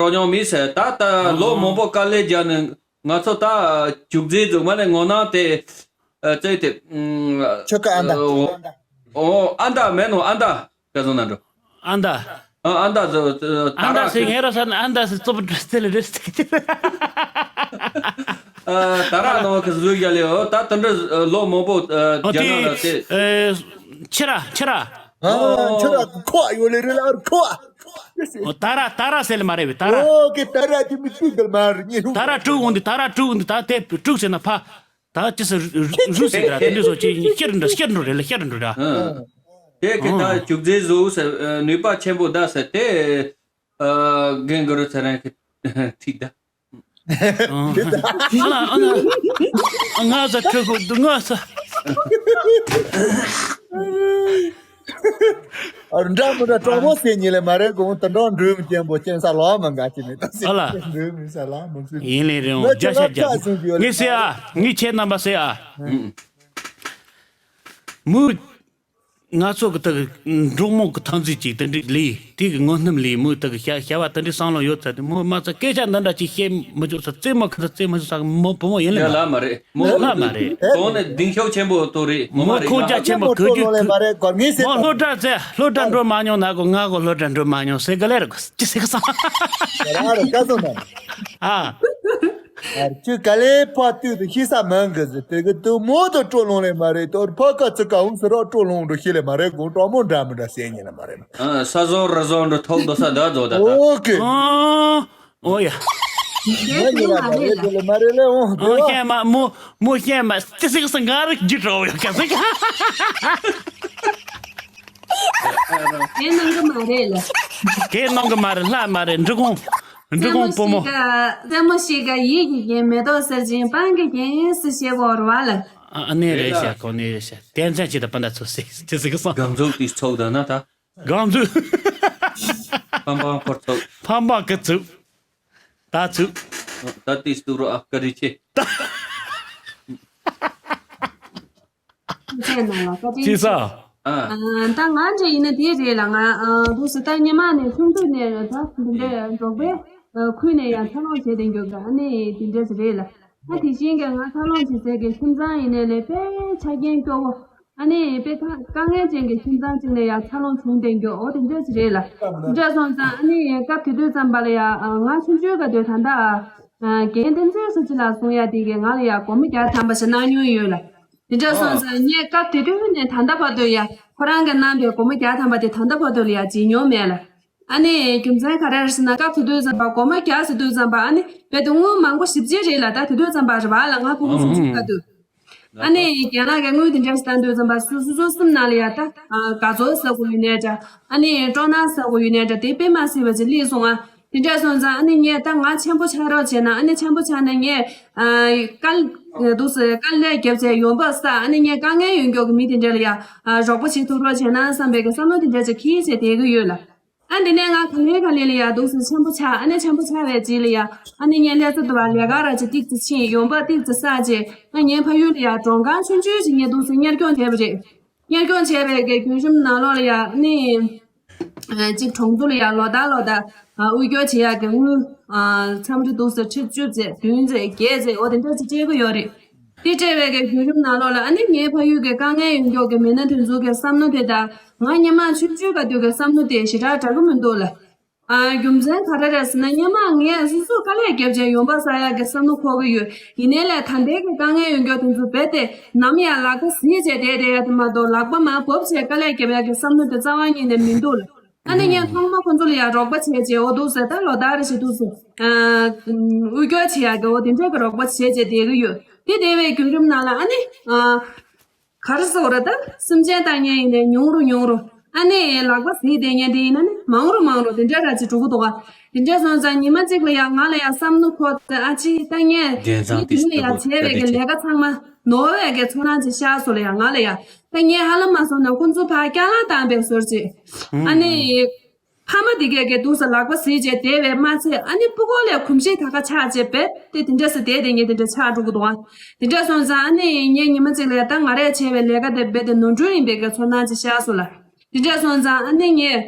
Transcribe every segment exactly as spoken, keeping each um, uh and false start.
འགྲོ་མྱོང་མེད་ཟེར། ད་ད་ལོ་མང་པོ་དཀའ་ལས་བརྒྱབ་ནས་ང་ཚོ་ད་ཅུག་ཙེ་འཛུགས་མ་ནས་ངོ་ནང་དེ་ཨ་ཙེ་དེ་ཨུམ་ཆོ་ག་ཨ་མདའ། ཨོ་ཨོ་ཨ་མདའ་མེད་ནོ། ཨ་མདའ་ག་ཟེར་ན་འགྲོ། ཨ་མདའ། ཨ་ཨ་མདའ་ཟེར། ཨ་ད་ཨ་མདའ་ར་ཟེར་ཟེར་ངེ་ར་ས་ན་ཨ་མདའ་ཟེར་ཙོ་པ་ཏེ་ལེ་རེ་ཟེར། ཨ་ད་ར་ནོ་ག་ཟུག་རྒྱ་ལེ། ཨོ་ད་དེ་འདྲ་ལོ་མང་པོ་ཨ་ཨོ་རྒྱ་ནག་ལ་དེ། ཨེ་ཆེ་ར་ཆེ་ར། ཨ་ཆོ་ར་ཁོ་ཡོ་ལེ་རེ་ལ་ཁོ། ཨོ་ད་ར་ད་ར་ཟེར་ལེ་མ་རེད་བས། ད་ར། ཨོ་ཀེ་ད་ར་དེ་མི་ཏི་གལ་མ་རེད། ཉེ་རུ་ད་ར་དཀྲུག་འོང་དུས། ད་ར་དཀྲུག་འོང་དུས། ད་དེ་དཀྲུག་ཟེར་ན་ཕ། ད་ཅི་ཟེར་རུ་ཟེར་ག་ར་དེ་འདྲ་ཟོ་ཅི་ཤེར་འདྲ་ཤེར་འགྲོ་རེད་ལ། ཤེར་འགྲོ་ར། ཨ་དེ་གི་ད་ཨ་ཅུག་ཙེ་བཟོ་ཟེར་ནུས་པ་ཆེན་པོ་ད་ཟེར་དེ། ཨ་རྒན་གུ་རུ་ཚེ་རིང་གི་ཐིག་ད། ཨ་ཨ་ཨ་ང་ཟ་ཁྲོ་གོ་འདུག་ང་ཟ། ཨ་འདྲ་མི་འདྲ་གྲོགས་མོ་ཟེར་ཉིན་ལས་མ་རེད། གོང་དུ་འགྲོ་འགྲོས་མི་སྐྱེན་པོ་སྐྱེན་ས་ལོག་མ་འགའ་ཅི་མེད་ད་ཟེར། ཨ་ལ། འགྲོས་མི་ས་ལ་མི་ཟེར། ཡིན་ལས་རེད། འོང་རྒྱ་ཤ་རྒྱ་ངས་ཟེར་ཨ། ངས་ཁྱེད་རྣམ་པ་ཟེར་ཨ། མུ། ང་ཚོ་གི་ད་གི་འབྲོག་མོ་གི་ཐང་རྩིས་ཅིག་དེ་འདྲའི་ལས་དེ་གི་ངོ་སྣུམ་ལས་མུ་ད་གི་བྱ་བྱ་བ་དེ་འདྲའི་བསམ་བློ་ཡོད་ཚ་དེ་མོ་མ་ཚ་སྐད་ཆ་འདི་འདྲ་ཅིག་བཤད་མི་ཆོག་ཚ། རྩེད་མོ་ཁ་ཚ་རྩེད་མ་ཆོག་ཚ་གི་མོ་བུ་མོ་ཡིན་ལ་ཡ་ན། ལ་མ་རེད་མོ། ལ་མ་རེད། གོང་ནས་གདིང་ཤུགས་ཆེན་པོ་དོ་རེད། མོ་མ་མོ་རེད་ཁོང་ང་རྒྱ་ཆེན་པོ་གོ་རྒྱུ་ལས་མ་རེད། གོ་ངས་ཟེར་མོ་སློབ་གྲྭ་ཚེ་སློབ་གྲྭ་འགྲོ་མ་མྱོང་ན་གོ། ང་གོ་སློབ་གྲྭ་འགྲོ་མ་མྱོང་ཟེར་ག་ལེ་རེད་གོ། ཅི་ཟེར་གི་སོང་། ར་ར་ཀ་སོང་ན། ཨ། ཨར་ཅུ་ག་ལེ་ཕ་དུས་དུ་ཤི་ས་མང་གི་ཟེར། དེ་གི་དུ་མོ་དུ་སྤྲོ་ལོང་ལེ་མ་རེད། དོར་ཕ་ཀ་ཙི་ཀ་འུ་སི་རོ་སྤྲོ་ལོང་འགྲོ་ཤི་ལེ་མ་རེད། གོང་གྲོགས་མོ་འདྲ་མི་འདྲ་ཟེར་ཉིན་ལ་མ་རེད། ཨ་ས་བཟོ་ར་བཟོ་འགྲོ་ཐོག་དོ་ས་ད་བཟོ་ད་ད། ཨོ་ཀེ། ཨ་ཨོ་ཡ། མ་ཉིན་ལ་མ་རེད་དེ་ལེ་མ་རེད་ལེ། ཨོ་དེ་ཨོ་བ་ཤེས་མ་མོ་མོ་ཤེས་མ་ཏི་སི་ཀ་ས་ང་རིག་ཇི་གྲོ་ཡ་ཀ་སི་ཀ། དེ་ནང་གི་མ་རེད་ལ། དེ་ནང་གི་མ་རེད། ལྷ་མ་རེད། འབྲི་གུང་། འབྲི་གུང་བུ་མོ། རྩེད་མོ་ཞིག་ག་ཡིད་ཀྱི་རྒྱན། མེ་ཏོག་གསེར་ཆེན་སྤང་གི་རྒྱན་ཟེར་བཤད་གོ་ར་བ་ལ། ཨ་ཨ་ནི་རེད་ཤག་གོ། ནི་རེད་ཤག། དེ་ཚན་ཅི་ད་པ་འདྲ་ཚོ་ཟེར་ཅི་ཟེར་གི་སོང་། སྒམ་ཚུགས་དེ་ཚོགས་ད་ན་ད། སྒམ་ཚུགས། ཕམ་པང་འཁོར་ཚུགས། ཕམ་པང་ཀི་ཚུགས། ད་ཚུགས། ད་ཏིས་ཏུ་རོ་ཨ་ཀ་རི་ཆེ། ཅི་ས། ཨ། ཨ་ད་ང་འདྲ་ཡིན་ན་དེ་རེད་ལ། ང་ཨ་འདུག་སེ་ད་སྔོན་མ་ནས་ཆུང་དུས་ནས་ད་འདི་འདྲའི་འབྲོག་པའི་ཨ་ཁུལ་ནས་ཡང་འཚར་ལོངས་བྱས་བསྡད་མགྱོགས་ཀྱི་ཨ་ནི་དེ་འདྲ་ཞིག་རེད་ལ། ཨ་དེ་བཞིན་གྱི་ང་འཚར་ལོངས་བྱེད་སའི་གི་ཁྱིམ་ཚང་ཡིན་ནའི་ལས་དཔེ་ཆ་རྐྱེན་སྐྱོ་བོ། ཨ་ནི་དཔེ་དཀའ་དཀའ་ངལ་ཅན་གྱི་ཁྱིམ་ཚང་ཅིག་ནས་ཡང་འཚར་ལོངས་བྱུང་བསྡད་མགྱོགས། འོ་དེ་འདྲ་ཞིག་རེད་ལ། དེ་འདྲ་སོང་ཙང་ཨ་ནི་སྐབས་དེ་དུས་ཙམ་པ་ལ་ཡང་ང་ཆུང་ཆུང་ག་དུས་ད་ལྟ་ཨ་རྒན་བསྟན་འཛིན་སོགས་ཅིག་ལ་གསུང་ཡ་དེ་གི་ང་ལ་ཡང་སྒོར་མོ་བརྒྱ་ཐམ་པ་ཞིག་གནང་མྱོང་ཡོད་ལ། དེ་འདྲ་སོང་ཙང་ངས་སྐབས་དེ་དུས་ནས་ད་ལྟ་བར་དུ་ཡ་ཁོ་རང་གིས་གནང་པའི་སྒོར་མོ་བརྒྱ་ཐམ་པ་དེ་ད་ལྟ་བར་དུ་ལ་ཡ་བརྗེད་མྱོང་མེད་ལ། ཨ་ནི་རྒྱུ་མཚན་ག་རེ་རེད་ཟེར་ན་སྐབས་དེ་དུས་ཙམ་པ་སྒོར་མོ་བརྒྱ་ཟེར་དུས་ཙམ་པ་ཨ་ནི་རྦད་དེ་དངུལ་མང་པོ་ཞེ་པོ་ཅིག་རེད་ལ། ད་དེ་དུས་ཙམ་པ་རེད་བ་ལ། ང་ཕྲུ་གུ་ཆུང་ཆུང་སྐབས་དུས། ཨ་ནི་རྒན་ལགས་ཀྱིས་དངུལ་དེ་འདྲ་ཞིག་བཏང་དུས་ཙམ་པ་སོ་སོ་སོ་སེམས་ནང་ལ་ཡ་ད་ཨ་དགའ་ཚོར་ཟེར་དགོས་ཡོད་ནའི་འདྲ། ཨ་ནི་སྤྲོ་སྣང་ཟེར་དགོས་ཡོད་ནའི་འདྲ། དེ་དཔེ་མ་སྲིད་པ་ཅིག་སླེབས་སོང་ང་། དེ་འདྲ་སོང་ཙང་ཨ་ནི་ངས་ད་ང་ཆེན་པོ་ཆགས་རོགས་བྱས་ན། ཨ་ནི་ཆེན་པོ་ཆགས་ན་ངས་ཨ་དཀའ་འདུག་སེ་དཀའ་ལས་རྒྱབ་བྱས་ཡོང་འབབ་བསགས། ཨ་ནི་ངས་དཀའ་ངལ་ཡོད་མགྱོགས་ཀྱི་མི་དེ་འདྲ་ལ་ཡ་ཨ་རོགས་པ་བྱེད་ཐུབ་རོགས་བྱས་ན་བསམ་པའི་གི་བསམ་བློ་དེ་འདྲ་ཅིག་འཁྱེར་བྱས་བསྡད་ཀྱི་ཡོད་ལ། ཨ་འདི་ནས་ང་ག་ལེ་ག་ལེ་ལ་ཡ་འདུག་སེ་ཆེན་པོ་ཆགས། ཨ་ནི་ཆེན་པོ་ཆགས་པའི་རྗེས་ལ་ཡ་ཨ་ནི་ངས་ལྷ་ས་དུ་བ་ལས་ཀ་ར་ཅིག་ཏིག་ཙི་ཕྱིན། ཡོང་འབབ་ཏིག་ཙི་བསགས་རྗེས་ང་ངའི་ཕ་ཡུལ་ལ་ཡ་མགྲོན་ཁང་ཆུང་ཆུང་ཞིག་ངས་འདུག་སེ་གཉེར་སྐྱོང་བྱས་པ་རེད། གཉེར་སྐྱོང་བྱས་པའི་གི་བརྒྱུད་རིམ་ནང་ལོགས་ལ་ཡ་ཨ་ནི་ཨ་གཅིག་གྲོང་ཚོ་ལ་ཡ་ལོ་ལྟར་ལོ་ལྟར་ཨ་དབུལ་སྐྱོར་བྱེད་ཡག་གི་དངུལ་ཨ་འཚམས་འདྲི་འདུག་སེ་ཁྲི་བཅུ་ཙམ་བདུན་ཙམ་བརྒྱད་ཙམ་འོ་དེ་འདྲ་ཅིག་སྤྲད་ཀྱི་ཡོད་རེད། དེ་སྤྲད་པའི་གི་བརྒྱུད་རིམ་ནང་ལོགས་ལ་ཨ་ནི་ངའི་ཕ་ཡུལ་གྱི་དཀའ་ངལ་ཡོད་མགྱོགས་ཀྱི་མི་སྣ་དེ་ཚོ་གི་བསམ་བློ་དེ་དང་ང་སྔོན་མ་ཆུང་ཆུང་སྐབས་དུས་ཀྱི་བསམ་བློ་དེ་ཞེ་དྲག་འདྲ་གི་མི་འདུག་ལ། ཨ་རྒྱུ་མཚན་ག་རེ་རེད་ཟེར་ན་སྔོན་མ་ངས་སོ་སོ་དཀའ་ལས་བརྒྱབ་བྱས་ཡོང་འབབ་བསགས་ཡག་གི་བསམ་བློ་འཁོར་གི་ཡོད། ཡིན་ནའི་ལས་ད་ལྟའི་གི་དཀའ་ངལ་ཡོད་མགྱོགས་དེ་ཚོ་རྦད་དེ་ནམ་ཡང་ལག་པ་ཟིན་བྱས་བསྡད་བསྡད་ཡག་དེ་མ་གཏོགས་ལག་པ་མར་བབས་བྱས་དཀའ་ལས་བརྒྱབ་ཡག་གི་བསམ་བློ་དེ་རྩ་བ་ཉིད་ནས་མི་འདུག་ལ། ཨ་ནི་ངས་ཐོག་མ་ཁོང་ཚོ་ལ་ཡང་རོགས་པ་བྱས་བྱས་འོ་འདུག་ཟེར། ད་ལོ་ལྟར་རེ་བཞིན་འདུག་ཟེར། ཨ་དབུལ་སྐྱོར་བྱེད་ཡག་གི་འོ་དེ་འདྲ་གི་རོགས་པ་བྱས་བྱས་བསྡད་ཀྱི་ཡོད། དེ་བསྡད་པའི་བརྒྱུད་རིམ་ནང་ལ་ཨ་ནི་ཨ་ག་རེ་ཟེར་དགོས་རེད། ད་སེམས་ཅན་བཏང་མཁན་ཡིན་ནའི་ཉུང་རུ་ཉུང་རུ། ཨ་ནི་ལག་པ་ཟིན་བསྡད་མཁན་དེ་ཡིན་ན་ནི་མང་རུ་མང་རུ་དེ་འདྲ་ར་ཅིག་འགྲོ་གི་འདུག་ག། དེ་འདྲ་སོང་ཙང་ཉི་མ་གཅིག་ལ་ཡང་ང་ལ་ཡང་བསམ་བློ་འཁོར་ཏེ། ཨ་ཅེ་ད་ངས་རྒན་ཚང་མི་དེ་ལ་ཡང་བྱས་པའི་གི་ལས་ཀ་ཚང་མ་ནོར་བའི་གི་ཚོར་སྣང་ཅིག་ཤར་སོང་ལ་ཡ། ང་ལ་ཡ་ད་ངས་ཧ་ལམ་མ་སོང་ན་ཁོང་ཚོ་ཕར་སྐྱག་ལང་བཏང་པའི་ཟུར་ཅིག། ཨ་ནི་ཕ་མ་དེ་གས་གི་འདུག་སེ་ལག་པ་ཟིན་བྱས་བསྡད་པས་མ་ཚད། ཨ་ནི་སྤུ་གུ་ལ་གོམས་གཤིས་ད་ག་ཆགས་བྱས་རྦད་དེ་དེ་འདྲ་སེ་བསྡད་བསྡད་མཁན་དེ་འདྲ་ཆགས་འགྲོ་གི་འདུག་ཨ། དེ་འདྲ་སོང་ཙང་ཨ་ནི་ངས་ཉི་མ་གཅིག་ལ་ཡ་ད་ང་རས་བྱས་པའི་ལས་ཀ་དེ་རྦད་དེ་ནོར་འཁྲུལ་ཡིན་པའི་གི་ཚོར་སྣང་ཅིག་ཤར་སོང་ལ། དེ་འདྲ་སོང་ཙང་ཨ་ནི་ངས་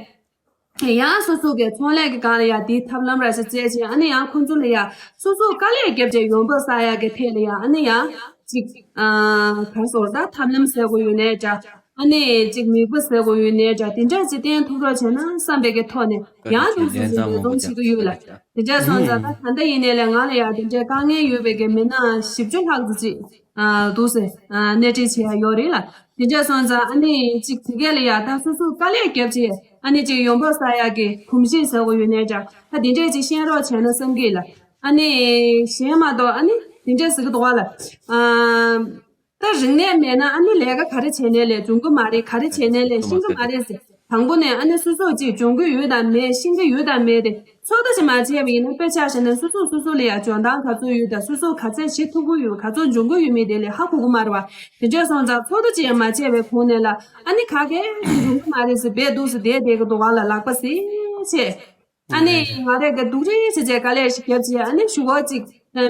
ཡང་སོ་སོ་གི་ཚོང་ལས་ཀྱི་སྒང་ལ་ཡ་དེའི་ཐབས་ལམ་ར་ཞིག་བཙལ་བྱས། ཨ་ནི་ཡང་ཁོང་ཚོ་ལ་ཡ་སོ་སོ་དཀའ་ལས་བརྒྱབ་བྱས་ཡོང་འབབ་བསགས་ཡག་གི་ཐད་ལ་ཡ་ཨ་ནི་ཡང་ཅིག་ཨ་ག་རེ་ཟེར་ད་ཐབས་ལམ་ཟེར་དགོས་ཡོད་ནའི་འདྲ། ཨ་ནི་ཅིག་མིག་དཔེ་ཟེར་དགོས་ཡོད་ནའི་འདྲ། དེ་འདྲ་ཅིག་བསྟན་ཐུབ་རོགས་བྱས་ན་བསམ་པའི་གི་ཐོག་ནས་ཡང་འདུག་སེ་འབད་བརྩོན་བྱེད་ཀྱི་ཡོད་ལ། དེ་འདྲ་སོང་ཙང་ད་ད་ལྟ་ཡིན་ནའི་ལས་ང་ལ་ཡ་དེ་འདྲའི་དཀའ་ངལ་ཡོད་པའི་གི་མི་སྣ་བཞི་བཅུ་ལྷག་ཙམ་ཅིག་ཨ་འདུག་སེ་ཨ་སྣེ་ཁྲིད་བྱེད་ཡ་ཡོད་རེད་ལ། དེ་འདྲ་སོང་ཙང་ཨ་ནི་ཅིག་དེ་གས་ལ་ཡ་ད་སོ་སོ་དཀའ་ལས་བརྒྱབ་བྱས་ཨ་ནི་ཅིག་ཡོང་འབབ་བསགས་ཡག་གི་གོམས་གཤིས་ཟེར་དགོས་ཡོད་ནའི་འདྲ། ད་དེ་འདྲས་ཅིག་ཤེས་རོགས་བྱས་ན་བསམ་གི་ལ། ཨ་ནི་གཞན་མ་གཏོགས་ཨ་ནི་དེ་འདྲས་ཟེར་གི་འདུག་བ་ལ། ཨ་ད་རིག་གནས་མེད་ན་ཨ་ནི་ལས་ཀ་ག་རེ་བྱས་ནའི་ལས་འབྱུང་གི་མ་རེད། ག་རེ་བྱས་ནའི་ལས་ཤེས་ཀྱི་མ་རེད་ཟེར། དང་པོ་ནས་ཨ་ནི་སོ་སོ་ཅིག་སྦྱོང་གི་ཡོད་དང་མེད། ཤེས་ཀྱི་ཡོད་དང་མེད་དེ་ཚོད་ལྟ་ཅིག་མ་བྱས་པ་ཡིན་ན། དཔེ་ཆ་བཞག་ན་སོ་སོ་སོ་སོ་ལ་ཡང་འཇོན་ཐང་ག་ཚོད་ཡོད་དང་། སོ་སོ་ག་ཚད་བྱེད་ཐུབ་ཀྱི་ཡོད། ག་ཚོད་འཇོན་གྱི་ཡོད་མེད་དེ་ལས་ཧ་གོ་གི་མ་རེད་བ། དེ་འདྲ་སོང་ཙང་ཚོད་ལྟ་ཅིག་ཡང་མ་བྱས་པའི་གོང་ནས་ལ་ཨ་ནི་ག་གེ་འཇོན་གྱི་མ་རེད་ཟེར་བས་འདུག་ཟེར་བསྡད་བསྡད་ཀྱི་འདུག་བ་ལ། ལག་པ་སེ་བྱས། ཨ་ནི་ང་རང་གི་སྡུག་རུས་བྱས་བྱས་དཀའ་ལས་ཤིག་བརྒྱབ་བྱས། ཨ་ནི་གཞུག་གུ་ཅིག་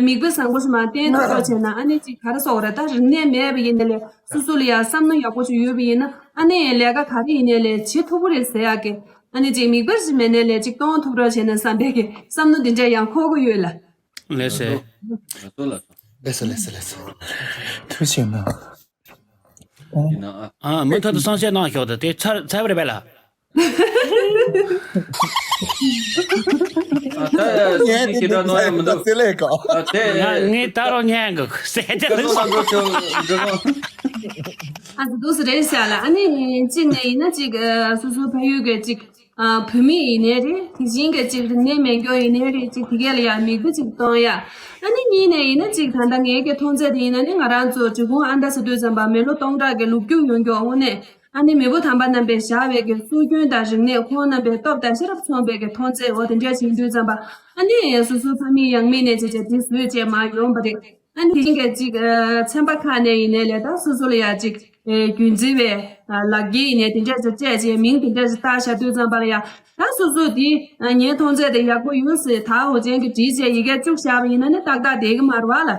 མིག་དཔེ་བཟང་པོ་ཞིག་མར་བསྟན་ཐུབ་རོགས་བྱས་ན། ཨ་ནི་ཅིག་ག་རེ་ཟེར་དགོས་རེད། ད་རིག་གནས་མེད་པ་ཡིན་ནའི་ལས་སོ་སོ་ལ་ཡང་བསམ་བློ་ཡག་པོ་ཞིག་ཡོད་པ་ཡིན་ན། ཨ་ནི་ལས་ཀ་ག་རེ་ཡིན་ནའི་ལས་བྱེད་ཐུབ་ཀྱི་རེད་ཟེར་ཡག་གི། ཨ་ནི་ཅིག་མིག་དཔེ་ཞིག་མེད་ནའི་ལས་ཅིག་གཏོང་ཐུབ་རོགས་བྱས་ན་བསམ་པའི་གི་བསམ་བློ་འདི་འདྲ་ཡང་འཁོར་གྱི་ཡོད་ལ། ལགས་སེ། ལགས་སོ་ལགས་སོ། ཐུགས་རྗེ་གནང་། ཨ་མུ་མཐུད་དུ་གསུང་བཤད་གནང་ཤོག་ད་དེ་ཚར་ཚར་བ་རེད་པས་ལ། ཨ་ད་ཡ་ངས་ཁྱེད་རང་ནོར་ཡ་མི་འདུག་ཟེར་ལས་ཀ་ཨ་དེ་ང་ངས་ད་རུང་ཉན་གི་ཟེར་དེ་སྐལ་བཟང་ལགས་སོ་ཅོ་འདྲི་གོ་ཨ་ཙི་འདུག་སེ་རེད་ཤག་ལ། ཨ་ནི་གཅིག་ནས་ཡིན་ན་གཅིག་ཨ་སོ་སོའི་ཕ་ཡུལ་གྱི་གཅིག་ཨ་བུད་མེད་ཡིན་ནའི་རེད། དེ་བཞིན་གྱི་གཅིག་རིག་གནས་མེད་མཁན་ཡིན་ནའི་རེད། གཅིག་དེ་གས་ལ་ཡ་མིག་དཔེ་གཅིག་གཏོང་ཡ། ཨ་ནི་གཉིས་ནས་ཡིན་ན་གཅིག་ད་ལྟ་ངའི་གི་མཐོང་ཚད་དེ་ཡིན་ན་ནི། ང་རང་ཚོ་འབྲི་གུང་ཨ་མདའ་ཟེར་དུས་ཙམ་པ་མི་ལོ་སྟོང་ཕྲག་གི་ལོ་རྒྱུས་ཡོད་མཁན་དངོས་གནས། ཨ་ནི་མེས་པོ་དམ་པ་རྣམ་པས་བཞག་པའི་གི་སྲོལ་རྒྱུན་དང་རིག་གནས། ཁོང་རྣམ་པའི་སྟོབས་དང་ཤེས་རབ་མཚོན་པའི་གི་མཐོང་ཚད། འོ་དེ་འདྲ་ཞིག་ཡིན་དུས་ཙམ་པ་ཨ་ནི་སོ་སོའི་ཕ་མེས་ཡང་མེས་ནས་བྱས་བྱས་དེ་བཟོས་བྱས་མར་ཡོང་བ་རེད། ཨ་ནི་དེ་ག་ཅིག་ཨ་ཚན་པ་ཁག་ནས་ཡིན་ནའི་ལས་ད་སོ་སོ་ལ་ཡ་ཅིག་ཨེ་རྒྱུན་འཛིན་པའི་ཨ་ལག་འཁྱེར་ཡིན་ནའི་དེ་འདྲ་ཅིག་སྤྲད་བྱས་མིང་དེ་འདྲ་ཅིག་བཏགས་བཞག་དུས་ཙམ་པ་ལ་ཡ། ད་སོ་སོ་དེ་ཨ་ངའི་མཐོང་ཚད་དེ་ཡག་པོ་ཡོད་ཟེར་ད་འོ་ཅན་གྱི་བྲིས་བྱས་ཡི་གེ་བཅུག་བཞག་པ་ཡིན་ན་ནི་ཏག་ཏག་བསྡད་གི་མ་རེད་བ་ལ།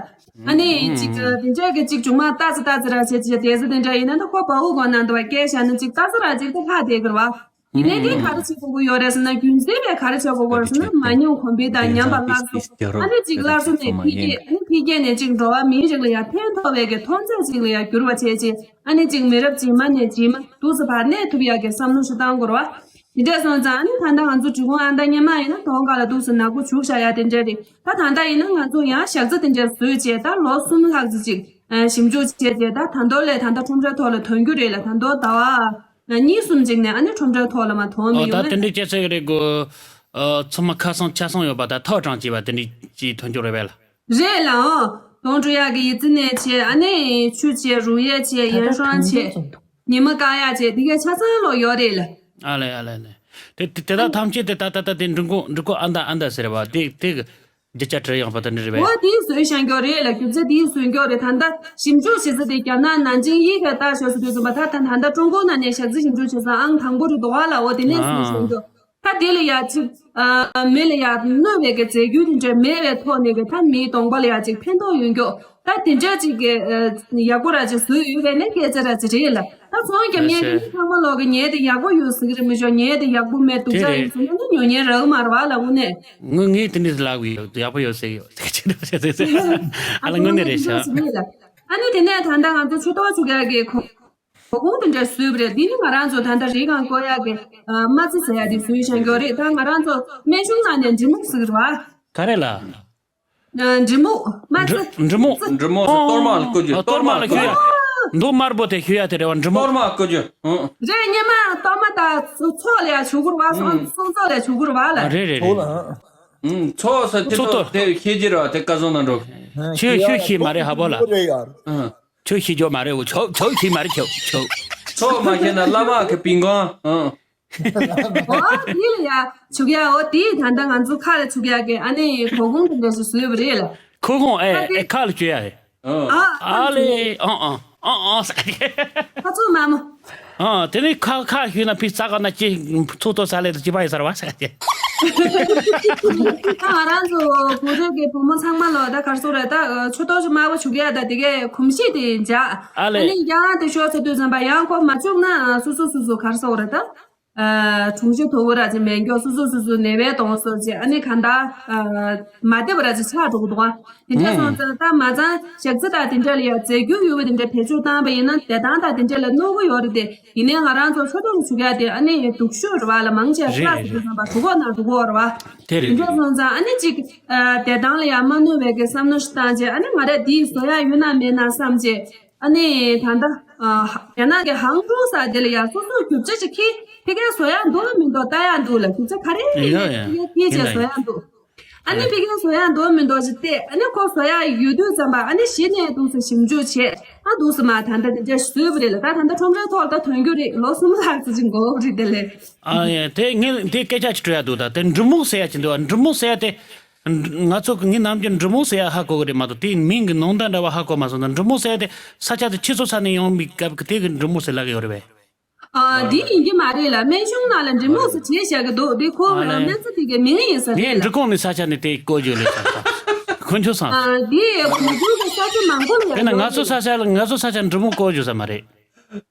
ཨ་ནི་ཅིག་དེ་འདྲ་གི་ཅིག་བྱུང་མ་ལྟ་ཙི་ལྟ་ཙི་ར་བྱེད་ཅིག་དེ་ཚོ་དེ་འདྲ་ཡིན་ན་ད་ཁོ་བ་འུ་གོ་ན་འདུག་བ་སྐད་བཤད་ན་ཅིག་ལྟ་ཙི་ར་ཅིག་ད་ལྷག་བསྡད་གི་རེད་བ། ཡིན་ནའི་དེ་ག་རེ་བྱེད་དགོས་ཀྱི་ཡོད་རེད་ཟེར་ན། རྒྱུན་འཛིན་པས་ག་རེ་བྱེད་དགོས་ཀྱི་རེད་ཟེར་ན། མ་ཉམས་གོང་འཕེལ་དང་ཉམས་པ་སླར་གསོ། ཨ་ནི་ཅིག་སླར་གསོ་ནས་འཕེལ་རྒྱས། ཨ་ནི་འཕེལ་རྒྱས་ནས་ཅིག་འགྲོ་བ་མིའི་རིགས་ལ་ཡང་ཕན་ཐོགས་པའི་གི་མཐོང་ཚད་ཅིག་ལ་ཡང་འགྱུར་བ་བྱེད་ཅིག་ཨ་ནི་ཅིག་མི་རབས་རྗེས་མ་ནས་རྗེས་མ་འདུག་སེ་བར་གནས་ཐུབ་ཡག་གི་བསམ་བློ་ཞིག་བཏང་དགོས་རེད་བ། དེ་འདྲ་སོང་ཙང་ཨ་ནི་ད་ལྟ་ང་ཚོ་འབྲི་གུང་ཨ་མདའ་སྔོན་མ་ཡིན་ན་གདོང་ཁ་ལ་འདུག་སེ་ནག་པོ་བྱུག་བཞག་ཡ་དེ་འདྲ་རེད། ད་ད་ལྟ་ཡིན་ན་ང་ཚོ་ཡང་ཞག་རྩི་དེ་འདྲ་བཟོས་བྱས་ད་ལོ་གསུམ་ལྷག་ཙམ་ཅིག་ཨ་ཞིབ་འཇུག་བྱས་བྱས་ད་ད་མདོ་ལས་ད་ལྟ་ཁྲོམ་རའི་ཐོག་ལ་ཐོན་རྒྱུ་རེད་ལ། ད་མདོ་ཟླ་བ་གཉིས་གསུམ་ཅིག་ནས་ཨ་ནི་ཁྲོམ་རའི་ཐོག་ལ་མར་ཐོན་ཨོ་ནས་ད་ཡོང་དེ་ཡོད་འདྲའི་ན་སྐྱེ་ཚེ་གི་རེད་གོ། ཨ་ཚང་མ་ཁ་སང་ཆ་ཚང་ཡོད་པ་ད་ཐག་གྲང་བྱས་པ་དེ་འདྲའི་ཅིག་ཐོན་རྒྱུ་རེད་པས་ལ། རེད་ལ། ཨོ་དོང་འགྲོ་ཡག་གི་ཡི་ཙི་ནས་བྱས། ཨ་ནི་ཆུ་བྱས། རུ་ཡས་བྱས། ཡན་ཧྲོང་བྱས། ཉི་མ་དཀར་ཡག་བྱས། དེ་གའི་ཆ་ཚང་ལོག་ཡོད་རེད་ལ། ཨ་ལེ་ཨ་ལེ་ཨ་ལེ། དེ་དེ་དག་ཐམས་ཅད་དེ་ད་ད་ད་དེ་འབྲི་གུང་འབྲི་གུང་ཨ་མདའ་ཨ་མདའ་ཟེར་བ་དེ་དེ་རྒྱུ་ཆ་བྲིས་ཡོང་པ་དེ་འདྲ་རེད་པས། འོ་དེའི་བཟོས་བཞག་རྒྱུ་རེད་ལ། རྒྱུ་ཆ་དེའི་བཟོས་རྒྱུ་རེད། ད་ལྟ་ཞིབ་འཇུག་བྱེད་ས་དེ་རྒྱ་ནག་ནན་ཅིང་དབྱིན་སྐད་ལྟ་ཞོག་ཟེར་དུས་ཙམ་པ་ད་ད་ད་ལྟ་ཀྲུང་གོ་ནང་ནས་ཞག་རྩི་ཞིབ་འཇུག་བྱེད་ས་ཨང་དང་པོ་རེད་འདུག་བ་ལ། འོ་དེ་ནས་བཟོས་བཞག་རྒྱུ། ད་དེ་ལ་ཡ་ཅིག་ཨ་མི་ལ་ཡ་གནོད་པའི་གི་རྫས་རྒྱུ་དེ་འདྲ་མེད་པའི་ཐོག་ནས་གི་ད་མིའི་གདོང་པ་ལ་ཡ་ཅིག་ཕན་ཐོགས་ཡོང་རྒྱུ། ད་དེ་འདྲ་ཅིག་གི་ཨ་ཡག་པོ་ར་ཅིག་བཟོས་ཡོད་པས་ནས་སྐད་ཆ་ར་ཅིག་རེད་ལ། ད་ཚོང་རྒྱབ་མཁན་གི་མི་ཚང་མ་ལོག་གི་ཉལ་དེ་ཡག་པོ་ཡོད་ཟེར་གི་རེད་མི་ཤོག་ཉལ་དེ་ཡག་པོ་མེད་སྡུག་ཅག་ཡིན་ཟེར་ན་ནི་ཉོ་མཁན་རག་མ་རེད་བ་ལ། དངོས་གནས། ངོ་ངས་དེ་འདྲ་ལབ་གི་ཡོད། ཡག་པོ་ཡོད་ཟེར་གི་ཡོད་ཟེར་གི་ཡོད་ཟེར་ཟེར། ཨ་ལ་དངོས་གནས་རེད་ཤག་ཨ་ནི་དེ་ནས་ད་ལྟ་ང་ཚོ་ཆུ་གཏོར་བྱུག་ཡག་གི་གོ་གོ་གོང་དེ་འདྲ་བཟོས་པ་རེད། འདི་ནི་ང་རང་ཚོ་ད་ལྟ་རི་སྒང་བསྐོར་ཡག་གི་ཨ་རྨ་རྩི་ཟེར་ཡག་དེ་བཟོས་བཞག་རྒྱུ་རེད། ད་ང་རང་ཚོ་སྨན་གཞུང་ནང་ནས་འབྲི་མུག་ཟེར་གི་རེད་བ། ག་རེ་ལ། ཨ་འབྲི་མུག་རྨ་རྩི། འབྲི་མུག་འབྲི་མུག་ཟེར་གཏོར་མ་ལ་བསྐོལ་རྒྱུ། ཨ་གཏོར་མ་ལ་བསྐོལ་རྒྱུ། མདོག་དམར་པོ་དེ་བཞུ་ཡག་དེ་རེད་བ། འབྲི་མུག་གཏོར་མ་བསྐོལ་རྒྱུ། ཨང་། རེད། སྔོན་མ་གཏོར་མ་དང་ཚོགས་ལ་ཡ་བྱུག་གི་རེད་བ། སྲོག་སྲོག་རྩོལ་ལ་ཡ་བྱུག་གི་རེད་བ་ལ། ཨ་རེད་རེད་རེད། ཚོགས་ལ། ཨང་། ཚོགས་ཟེར་དེ་ཚོགས་གཏོར་གཏོར་དེ་ཤེས་ཀྱི་རེད་བ། དེ་སྐལ་བཟང་ནང་འགྲོ། ཁྱོད་ཁྱོད་ཤེས་མ་རེད་ཧ་བོ་ལ། ཨང་། ཁྱོད་ཤེས་རྒྱུ་མ་རེད། འོ་ཁྱོད་ཁྱོད་ཤེས་མ་རེད། ཁྱོད་ཁྱོད། ཚོགས་མ་ཤེས་ན་བླ་མ་གི་པིང་གང་། ཨང་། འོ་དེ་ལ་ཡ་བྱུག་ཡ། འོ་དེ་ད་ལྟ་ང་ཚོ་ཁ་ལ་བྱུག་ཡ་གི་ཨ་ནི་གོ་གོང་དེ་འདྲ་ཞིག་བཟོས་པ་རེད་ལ། གོ་གོང་། ཨེ་ཨེ་ཁ་ལ་བྱུག་ཡ་རེད། ཨང་། ཨ་ཨ་ལེ། ཨང་ཨང་ཨང་ཨང་ཟེར། ཁ་ཚུགས་མ་མོ། ཨང་། དེ་ནས་ཁ་ཁ་བཞུས་ན་ཕི་ས་ག་ན་ཅི་ཚུགས་ཐོག་ས་ལེ་དང་ཅི་པ་ཡི་ས་ར་བ་ཟེར། ད་ང་རང་ཚོ་བོད་ཕྲུག་གི་བུ་མོ་ཚང་མ་ལོ་ད་གར་སོང་རེད། ད་ཆུ་གཏོར་ཞིག་དམར་པོ་བྱུག་ཡ་ད་དེ་གའི་གོམས་གཤིས་དེ་འཇགས། ཨ་ལེ། ཨ་ནི་ཡང་དེ་ཤོར་ཚེ་དུས་ཙམ་པ་ཡང་ཁོ་མ་བྱུག་ན་སོ་སོ་སོ་སོ་གར་སོང་རེད་ད། ཨ་གྲུང་ཤ་དོ་བོ་ར་ཅིག་མེད་མགྱོགས་སོ་སོ་སོ་སོ་ནད་པའི་གདོང་སོ་ཅིག་ཨ་ནི་གང་ལྟར་ཨ་མ་བདེ་བ་ར་ཅིག་ཆགས་འགྲོ་གི་འདུག་ཨ། དེ་འདྲ་སོང་ཙང་ད་མ་ཚང་ཞག་རྩི་དང་དེ་འདྲ་ལ་ཡ་རྫས་འགྱུར་ཡོད་པ་དེ་འདྲ་བེད་སྤྱོད་བཏང་བ་ཡིན་ན་བདེ་ཐང་དང་དེ་འདྲ་ལ་གནོད་གི་ཡོད་རེད་དེ། ཡིན་ནའི་ང་རང་ཚོ་ཚོད་ལྟ་ཞུ་ཡ་དེ་ཨ་ནི་སྡུག་ཤོས་རེད་བ། ལ་མང་ཆེ་རེད་ཁ་རེད་ཟེར་རེད། དུས་ཙམ་པ་གྲུ་ཁོག་ནང་འགྲོ་གི་ཡོད་རེད་བ། དེ་དེ་རེད་འདྲ་རེད། སོང་ཙང་ཨ་ནི་ཅིག་ཨ་བདེ་ཐང་ལ་ཡང་མ་གནོད་པའི་གི་བསམ་བློ་ཞིག་བཏང་རྗེས་ཨ་ནི་ང་རས་འདི་བཟོ་ཡ་ཡོད་ན་མེད་ན་བསམ་རྗེས་ཨ་ནི་ད་ལྟ་ཨ་རྒྱ་ནག་གི་ཧང་ཀྲུང་ས་དེ་ལ་ཡང་སོ་སོའི་རྒྱུ་ཆ་ཅིག་ཁྱེར་ཕ་གིར་བཟོ་ཡ་འདུག་མི་འདུག་ལྟ་ཡ་འདུག་ལ། རྒྱུ་ཆ་ག་རེ་ཡོད་ཡོད་ཡོད་ཡོད་ཡོད་ཡིན་ལ་ཡིན་ལ། ཨ་ནི་ཕ་གིར་བཟོ་ཡ་འདུག་མི་འདུག་ཅིག་བལྟས། ཨ་ནི་ཁོ་བཟོ་ཡ་ཡོད་དུས་ཙམ་པ་ཨ་ནི་གཞི་ནས་འདུག་སེ་ཞིབ་འཇུག་བྱས། ཨ་འདུག་སེ་མ་ད་ལྟ་དེ་འདྲ་བཟོས་པ་རེད་ལ། ད་ད་ལྟ་ཁྲོམ་རའི་ཐོག་ལ་ད་ཐོན་རྒྱུ་རེད། ལོ་གསུམ་ལྷག་ཙམ་ཅིག་འགོར་བ་རེད་དེ་ལས། ཨ་ཡ་དེ་ངས་དེ་སྐད་ཆ་ཅིག་དྲི་ཡ་འདུག་ད་དེ་འབྲི་མོ་ཟེར་ཡ་ཅིག་འདུག་བ། འབྲི་མོ་ཟེར་ཡ་དེ་ང་ཚོ་ངས་ནམ་རྒྱུན་འབྲི་མོ་ཟེར་ཡ་ཧ་གོ་གི་རེད་མ་གཏོགས་དེའི་མིང་གི་ནང་དོན་འདྲ་བ་ཧ་གོ་མ་སོང་། ད་འབྲི་མོ་ཟེར་ཡ་དེ་ས་ཆ་དེ་ཕྱི་སོ་ས་ནས་ཡོང་བའི་སྐབས་ཀྱི་དེ་གི་འབྲི་མོ་ཟེར་ལབ་ཀྱི་ཡོད་རེད་པས། ཨ་འདི་ཡིན་གྱི་མ་རེད་ལ། སྨན་གཞུང་ནང་ལ་འབྲི་མོ་ཟེར་བྲིས་བཞག་གི་འདུག་འདི་ཁོ་ཨ་ལས། སྨན་རྩྭ་དེ་གའི་མིང་ཡིན་ས་ངས་རེད་ལ། འབྲི་གོང་ནས་ས་ཆ་ནས་དེ་བཀོད་རྒྱུ་ལས་ས་ཁོ་ཆོ་སང་། ཨ་འདི་གོ་རྒྱུ་གི་ས་ཆ་མང་པོ་ལ་དཔེར་ན་ཡང་ང་ཡོད་ཚོ་རེད། ས་ཆ་ལ་ང་ཚོ་ས་ཆ་འབྲི་མོ་བཀོད་རྒྱུ་ས་མ་རེད།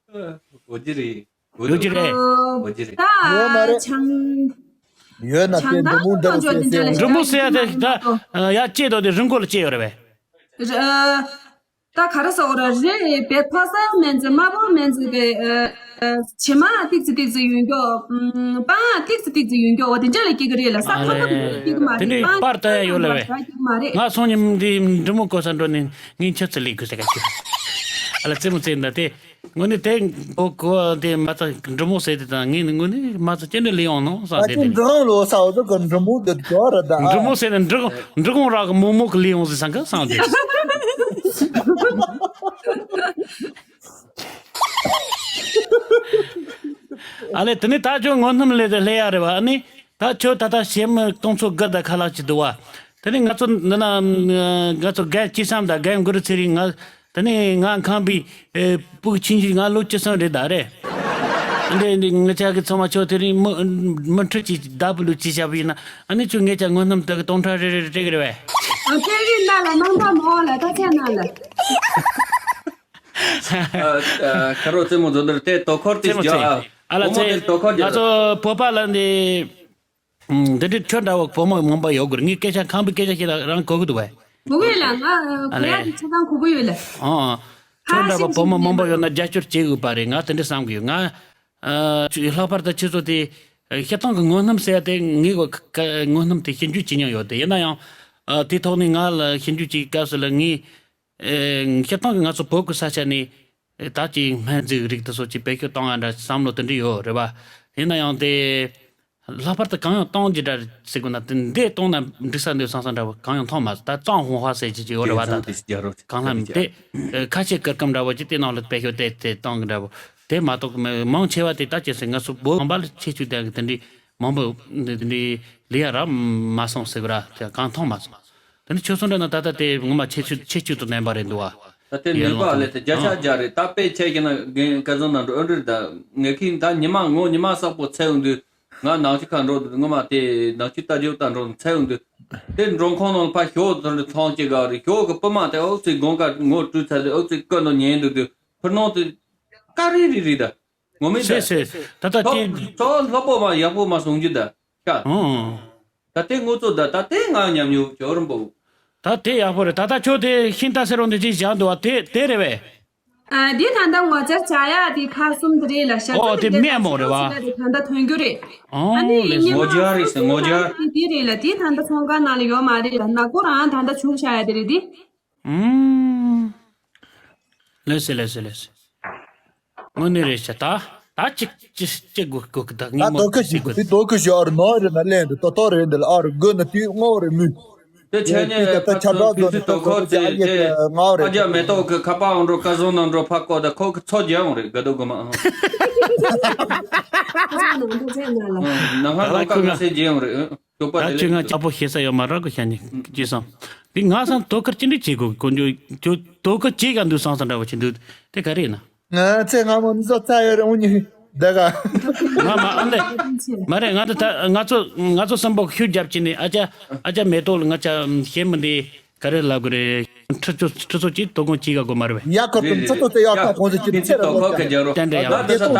གོ་རྒྱུ་རེད། ཡོད་ཀྱི་རེད། ཨ་གོ་རྒྱུ་རེད། ད་ཡོད་མ་རེད། བྱང་ཡོད་ན་བྱང་དེ་འབྲི་མོ་ཐང་འདི་རུ་ཟེར་ཟེར། འབྲི་མོ་ཟེར་ཡ་དེ་ད་ཡ་སྐྱེས་དོ་དེ་རི་མགོ་ལ་སྐྱེས་ཡོད་རེད་པས། ཨ་ད་ག་རེ་ཟེར་དགོས་རེད། རེད་པས། ཕོ་གསར་སྨན་རྩིས་དམར་པོ་སྨན་རྩིས་ཀྱི་ཨ་ཨ་བྱེ་མ་ཏིག་ཙི་ཏིག་ཙི་ཡོད་མགྱོགས། ཨམ་སྤང་ཏིག་ཙི་ཏིག་ཙི་ཡོད་མགྱོགས། འོ་དེ་འདྲ་ལ་སྐྱེ་གི་རེད་ལ། ས་ཨ་ཁ་ཐུག་རེད། སྐྱེ་གི་མ་དེ་རེད། འདྲའི་སྤང་པར་ལྟ་ཡ་ཡོད་ལ་བས། སྐྱེ་གི་མ་རེད། ང་སོང་ཉིན་འདི་འབྲི་མོ་བཀོད་ས་འགྲོ་ནས་ངས་ཆུ་ཚོད་ལས་དགོས་ཟེར་ག་ཅི། ཨ་ལ་རྩེད་མོ་རྩེད་འདྲ་དེ། དངོས་གནས་དེ་གོ་གོ་དེ་མ་ཚད་འབྲི་མོ་ཟེར་དེ་དང་ངས་ནི་དངོས་གནས་མ་ཚད་ཅི་འདྲ་ལས་ཡོང་ནོ་བསམ། ཨ་དེ་ཅི་དེ་ནི་འབྲི་མོ་ལོ་ས་འོ་ཟོ་གི་འབྲི་མོ་དེ་གོ་ར་ད། འབྲི་མོ་ཟེར་ནས་འབྲི་འབྲི་གོང་ར་གི་མོག་མོག་གི་ལས་ཡོང་ཟེར་སང་གི་སང་དེ། ཨ་ལེ་དེ་ནི་ད་ཁྱོད་དངོས་སྣང་ལས་དེ་ལས་ཡ་རེད་བ། ཨ་ནི་ད་ཁྱོད་ད་ལྟ་ཞེ་མི་སྟོང་ཚོ་དགུ་དང་ཁ་ལག་ཅིག་འདུག་བ། དེ་ནི་ང་ཚོ་འདི་ན་ང་ཚོ་རྒན་སྐྱིད་བཤམས་དང་རྒན་མགོ་རུ་ཚེ་རིང་ང་། དེ་ནས་ང་ཁམས་པའི་ཨེ་སྤུ་གུ་ཆུང་ཆུང་ང་ལོ་བཅུ་གསུམ་རེད་ད་རེད། འདི་འདི་ངེད་ཅག་གི་ཚང་མ་ཆོ་དེ་རིང་མི་མི་ཁྲི་གཅིག་ལྡབ་ལུག་གཅིག་བྱ་བ་ཡིན་ན་ཨ་ནི་ཁྱོད་ངེད་ཅག་དངོས་སྣང་དག་གི་སྟོང་ཕྲག་རེ་རེ་རེ་སྤྲད་གི་རེད་བས། ཨ་ཁྱེད་རིགས་ན་ལ་མང་པ་མོ་ལ་ད་ཁྱེད་ན་ལ། ཨ་ཨ་ཁ་རོག་རྩེད་མོ་བཟོ་འདིར་དེ་དོ་ཁོར་དེ་རྩེད་མོ་རྒྱག་རྩེད། ཨ་ཨ་ལ་བུ་མོ་དེ་རྩེད། དོ་ཁོར་རྒྱག་ང་ཚོ་བོད་པ་ལ་འདི། ཨུམ། འདི་འདྲའི་ཁྱོད་འདྲ་བ་བུ་མོ་མང་པོ་ཡོད་དགོས་རེད། ངས་སྐད་ཆ་ཁམས་པའི་སྐད་ཆ་ཞིག་ལ་རང་གོ་གི་འདུག་བས། གོ་གི་ཡོད་ལ། ང་ཨ་གོ་ཡ་ལེ་དེ་ཆ་ཚང་གོ་གི་ཡོད་ལ། ཨང་། ཁྱོད་འདྲ་བ་བུ་མོ་མང་པོ་ཡོད་ན་རྒྱབ་སྐྱོར་བྱེད་དགོས་པ་རེད། ང་དེ་འདྲ་བསམ་གི་ཡོད། ང་ཨ་ལྷག་པར་དུ་ཁྱེད་ཚོ་དེ་ཨ་སྤྱིར་བཏང་གི་དངོས་སྣང་ཟེར་ཡ་དེ་ངས་གོ་ཁ་དངོས་སྣང་དེ་ཞིབ་འཇུག་བྱེད་མྱོང་ཡོད་དེ། ཡིན་ན་ཡང་ཨ་དེ་ཐོག་ནས་ང་ལ་ཞིབ་འཇུག་བྱེད་སྐབས་སུ་ལ་ངས་ཨ་སྤྱིར་བཏང་གི་ང་ཚོ་བོད་ཀྱི་ས་ཆ་ནས། ད་ཅིག་སྨན་རྩིས་རིགས་དེ་ཚོ་ཅིག་བེད་སྤྱོད་གཏོང་ཡ་འདྲ་བསམ་བློ་དེ་འདྲ་ཡོད་རེད་བ། ཡིན་ན་ཡང་དེ་ལྷག་པར་དུ་གང་ཡང་གཏོང་རྒྱུ་འདྲ་ཟེར་དགོས་ན་དེ་འདི་གཏོང་ན་འགྲིག་ས་འདུག་བསམ་བསམ་འདྲ་བོ་གང་ཡང་མཐོང་མ་སོང་། ད་ཙང་ཧོང་ཧྭ་ཟེར་གྱི་ཅིག་ཡོད་རེད་བ། ད་ད་གང་ལ་དེ་ཁ་ཆེ་གིར་སྐམ་འདྲ་བོ་ཅིག་དེ་ནང་ལ་བེད་སྤྱོད་དེ་དེ་གཏོང་གི་འདྲ་བོ་དེ་མ་གཏོགས་མང་ཆེ་བ་དེ་ད་ཅི་ཟེར་ང་ཚོ་བོད་ཁམས་པ་ལ་ཁྱད་ཆོས་ལྡན་གི་དེ་འདྲའི་མང་པོ་དེ་འདྲའི་ལས་ཡ་རག་མ་སོང་ཟེར་གི་ར་དེ་གང་མཐོང་མ་སོང་། དེ་ནི་ཁྱོད་ཚོ་འདྲ་ན་ད་ལྟ་དེ་ངོ་མ་ཁྱད་ཆོས་ཁྱད་ཆོས་དང་ལྡན་པ་རེད་འདུག་བ། ད་དེ་ཡར་ནུས་པ་ལོངས་ལས་དེ་བརྒྱ་ཆ་ཨང་བརྒྱ་རེད། ད་དཔེ་ཆ་གི་ན་རྒན་སྐལ་བཟང་ནང་འགྲོ་ཨེ་འགྲོ་རེད། ད་ངེད་ཀྱིས་ད་ཉི་མ་ངོ་ཉི་མ་གསར་པོ་འཚོལ་ཡོང་དུས་ང་ནང་ཆུ་ཁ་འགྲོ་དུས་ངོ་མ་དེ་ནང་ཆུ་ལྟ་རྒྱུ་ད་འགྲོ་འཚོལ་ཡོང་དུས་དེ་མགྲོན་ཁང་ནང་ཕར་ཞོག་ཚོ་འདྲ་ཐང་ཅིག་ག་རེད། ཞོག་གི་པུ་མ་དེ་ཨོ་ཙི་དགོང་ཁ་ངོ་བཀྲུས་ཚར་དུས་ཨོ་ཙི་སྐུ་ནང་ཉལ་འདུག་དུས་ཕུར་ནང་དུ་ཀ་རེ་རེ་རེད་ད། ངོ་མི་ཟེར་ཟེར། ད་ད་ཐོག་ཅི་ཐོག་ལྷོད་པོ་མ་ཡག་པོ་མ་སོང་རྒྱུ་ད་ཤ། ཨང་། ད་དེ་ངོ་ཚོ་ད་ད་དེ་ང་ཉམས་མྱོང་ཅོར་འབོ། ད་དེ་ཡག་པོ་རེད། ད་ད་ཁྱོད་དེ་ཤིང་རྟ་ཟེར་རོ་འདི་ཅི་བཞག་འདུག་བ། དེ་དེ་རེད་བས། ཨ་འདི་ད་ལྟ་ངོ་ཚར་བྱ་ཡ་དེ་ཁག་གསུམ་དེ་རེད་ལ། ཤ་ཨོ་ཚ་དེ་དེ་སྨན་མོ་རེད་བ། ད་ལྟ་ཐོན་རྒྱུ་རེད། ཨོ་ཨ་ནི་ལེ་ཉི་མ་ངོ་རྒྱལ་རེད་ཟེར་ངོ་རྒྱལ། དེ་དེ་རེད་ལ། དེ་ད་ལྟ་ཚོང་ཁང་ནང་ལ་ཡོད་མ་རེད་ལ། ནག་པོ་རང་ད་ལྟ་བྱུག་བྱ་ཡ་དེ་རེད་དེ། ཨུམ། ལེ་སེ་ལེ་སེ་ལེ་སེ། དངོས་གནས་རེད་ཤག་ད་ད་ཅིག་ཅིག་ཅིག་དགོས་དགོས་ཀི་ད་ད་ངས་མོ་དོ་ཁ་ཞིག་ཅིག་དགོས། དེ་དོ་ཁ་ཞིག་ཨ་རུ་ནོ་རེད་ན་ལེན་དུ་ཏོ་ཏོ་རེད་འདི་ལ་ཨ་རུ་དགོས་ན་དེ་ངོ་རེ་མི། དེ་ཆ་ནས་ད་ད་ཆ་ད་དོ་ནི་ཏོ་ཁ་ཅིག་ཨ་ཡེ་ངོ་རེ། ཨ་ཇ་མེ་ཏོག་གི་ཁ་པར་འོང་འགྲོ་ཀ་ཟོ་ན་འགྲོ་ཕ་ཀོ་ད་ཁོ་གི་ཚོ་རྒྱ་འོང་རེད་ག་དོ་གོ་མ་ཨང་། ནང་ཧ་ལོ་ཀ་ག་སེ་རྒྱ་འོང་རེད། ད་ཁྱོད་ང་ཅག་པོ་ཤེས་ས་ཡོད་མ་རེད་གོ་ཤ་ཉེ་ཅི་སོང་། དེ་ང་སང་དོ་ཁུར་ཅི་འདྲ་བྱེད་དགོས་དཀོན་མཆོག་ཁྱོད་དོ་ཁུར་བྱེད་ག་འདུག་སང་སང་འདྲ་བོ་བྱེད་འདུག་དེ་ག་རེ་ཡིན་ན། ང་ཚེ་སྔ་མོ་ནི་ཚོ་ཚ་ཡོད་རེད་འུ་གཉིས་དེ་ག་ང་མ་ཨ་འདི་མ་རེད། ང་ཚོ་ད་ང་ཚོ་ང་ཚོ་གསུམ་པོ་ཤུགས་རྒྱབ་ཀྱི་ནི་ཨ་ཅག་ཨ་ཅག་མེ་ཏོག་ལ་ང་ཅག་ཤེས་མི་འདི་ག་རེ་ལབ་དགོས་རེད། ཁྲི་ཚོ་ཁྲི་ཚོ་གཅིག་དོ་དགོང་གཅིག་ག་དགོ་མ་རེད་པས། ཡ་ཁོ་དུ་ཚོ་ཚོ་ཡ་ཁོ་ཁོང་ཚོ་ཅི་ཚེ་ར་ལོ་ཅན། དེ་འདྲ་ཡང་། དེ་ཚོ་ད་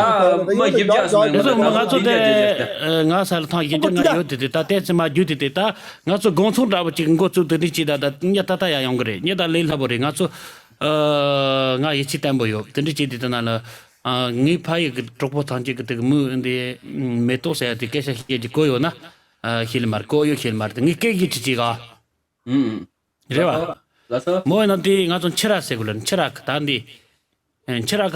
མ་ཞིབ་ཆ་སོང་། དེ་ཚོ་མ་ང་ཚོ་དེ་ང་ས་ལ་ཐང་ཞིབ་ཆ་ང་ཡོད་དེ་དེ་ད་དེ་ཚེ་མ་རྒྱུ་དེ་དེ་ད་ང་ཚོ་དགོང་ཚོང་འདྲ་པོ་ཅིག་འགོ་བཙུགས་དེ་འདྲ་ཅིག་ད་ད་ཉ་ད་ད་ཡ་ཡོང་གི་རེད། ཉ་ད་ལས་སླ་པོ་རེད། ང་ཚོ་ང་ཡིད་ཆེས་བརྟན་པོ་ཡོད། དེ་འདྲ་ཅིག་དེ་དེ་ན་ལ་ངའི་ཕ་ཡི་གི་གྲོགས་པོ་ཐང་ཅིག་གི་དེ་གི་མུ་འདི་མེ་ཏོག་ཟེར་ཡ་དེ་སྐད་ཆ་ཤེས་ཀྱི་གོ་ཡོད་ན་ཤེས་ལ་མར་གོ་ཡོད་ཤེས་ལ་མར་དེ་ངའི་སྐད་ཀྱི་ཁྲི་ཅིག་ག་ཨུམ། རེད་བ། ལགས་སོ། མོ་ཡིན་ན་དེ་ང་ཚོ་ཁྱི་ར་ཟེར་དགོས་ལ་ཁྱི་ར་ད་འདི། ཁྱི་ར་